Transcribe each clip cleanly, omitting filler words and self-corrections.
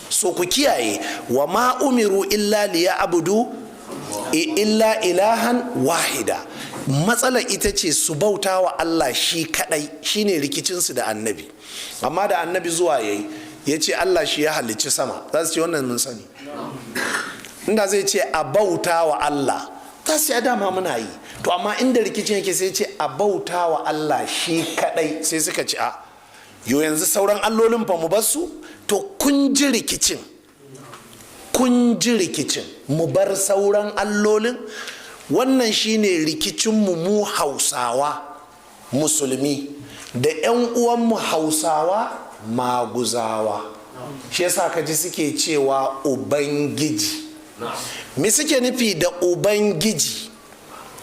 So ku kiyaye, وما أمروا إلا ليعبدوا إلا إلها واحدا. Matsala ita ce su bauta wa Allah shi kadai, shine rikicinsu da Annabi. Amma da Annabi zuwa yayi ya ce Allah shi ya halicci sama, za su ce wannan mun sani. Inda zai ce a bauta wa Allah, za su yi dama muna yi. To amma inda rikicin yake, sai ce a bauta wa Allah shi kadai, sai suka ci a yo, yanzu sauran allolin fa mu basu? To kun ji rikicin, kun ji rikicin, mu bar sauran allolin. Wannan shine rikicinmu mu Hausawa Musulmi da 'yan uwanmu Hausawa Maguzawa. Shi yasa ka ji suke cewa Ubangiji. Me suke nufi da Ubangiji?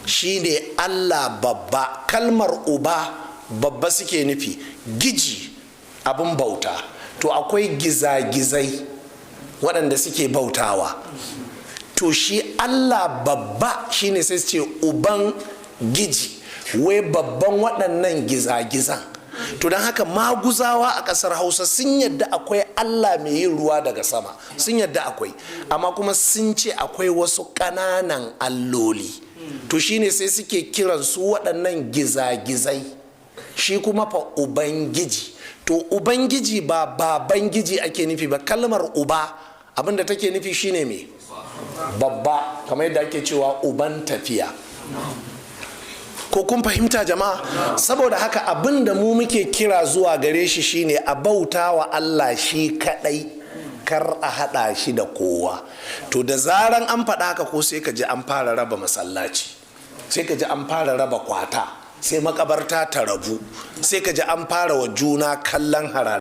Shine Allah babba. Kalmar uba, babba suke nufi, giji abin bauta. To akwai gizagizai waɗanda suke bautawa. To shi Allah babba shine sai su ce Uban Giji, wai babban waɗannan gizagizan. To don haka Maguzawa a ƙasar Hausa sun yadda akwai Allah mai yin ruwa daga sama, sun yadda akwai, amma kuma sun ce akwai wasu ƙananan alloli. To shine sai suke kiran su waɗannan gizagizai, shi kuma fa Ubangiji. To Ubangiji ba Babangiji ake nufi ba. Kalmar uba, abinda take nufi shine me? Babba, kamar yadda ake cewa uban tafiya. Ko kun fahimta, jama'a? Saboda haka abin da mu muke kira zuwa gare shi shine a bauta wa Allah shi kadai, kar a hada shi da kowa. To da zaran an faɗa haka ko, sai ka ji an fara raba masallaci, sai ka ji an fara raba kwata, sai makabarta ta rabu, sai ka ji an fara wa juna kallon harara.